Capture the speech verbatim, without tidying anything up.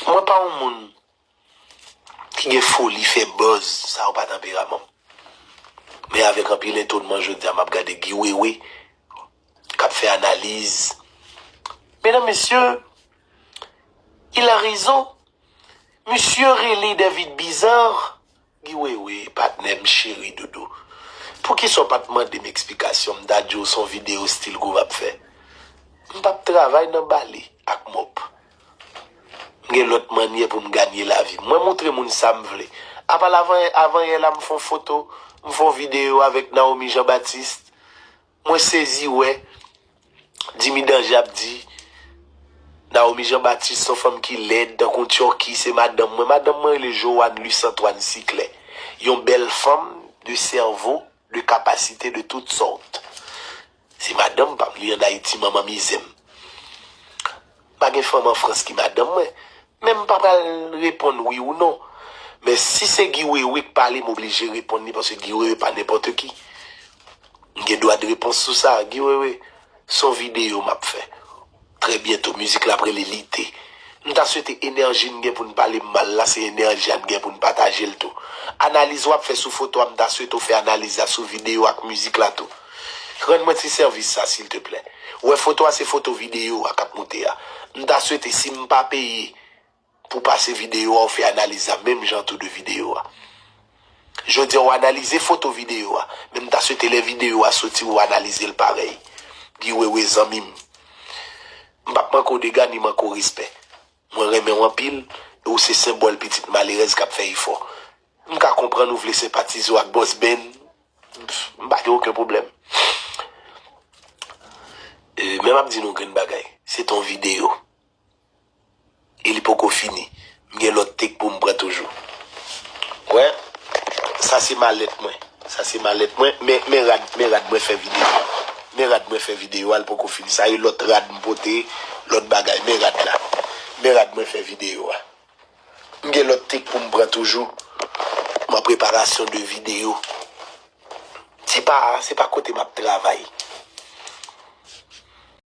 Mwen pa yon moun ki gen foli fè buzz, sa yo pa tanperaman m. Men avèk anpil etonman, jodi a m ap gade Guy Wewe k ap fè analiz. Medam, mesye, il a raison. Misye rele David Bizarre. Guy Wewe, patnè m cheri doudou. Poukisa w pa t mande m eksplikasyon? M ta di w se yon videyo stil gwo w ap fè. M p ap travay nan bale ak mòp. M gen lòt mannyè pou m ganye lavi m. Mwen montre moun sa m vle. Apa l avan, avan yè la, m fè yon foto, m fè yon videyo avèk Naomi Jean Baptiste. Mwen sezi wè Jimmy Danger ap di Naomi Jean Baptiste se yon fanm ki lèd, tankou Tchòki, se madanm mwen. Madanm mwen rele Joanne Luce Antoine Siclet. Yon bèl fanm de sèvo, de kapasite de tout sòt. Se madanm pa m, li ann Ayiti, manman mizè m. Pa gen fanm an Frans ki madanm mwen. Men m pa pral reponn wi ou non. Men si se Guy Wewe k pale, m oblije reponn li, paske Guy Wewe pa nenpòt ki. M gen dwa de repons sou sa, Guy Wewe. Se yon videyo m ap fè. Trè byento, mizik la ap rele Lite. M ta swete enèji n gen pou n pale m mal la, se enèji a n gen pou n pataje l tou. Analiz w ap fè sou foto a, m ta swete w fè analiz la sou videyo ak mizik la tou. Rann mwen ti sèvis sa, silteplè. Ou wè foto a, se foto videyo a k ap moute a. M ta swete, si m pa peye pou pase videyo a, ou fè analiz la menm jan tou de videyo a. Jodi a, ou analize foto videyo a, men m ta swete lè videyo a soti, ou analize l parèy. Guy Wewe, zanmi m. M p ap manke w dega ni manke w respè. Mwen renmen w anpil, e ou se senbòl pitit malerèz k ap fè efò. M ka konprann ou vle senpatize w ak Boss Ben. M pa gen okenn pwoblèm. E, men m ap di nou grenn bagay. Se t on videyo. E li poko fini. M gen lòt take pou m pran toujou. Wè, sa se malèt mwen. Sa se malèt mwen. Men, men rad, men rad mwen fè videyo. Men rad mwen fè videyo a, l poko fini. Sa e lòt rad m pote, lòt bagay. Men rad la. Men rad mwen fè videyo a. M gen lòt take pou m pran toujou. M an preparasyon de videyo. Se pa, se pa kote m ap travay.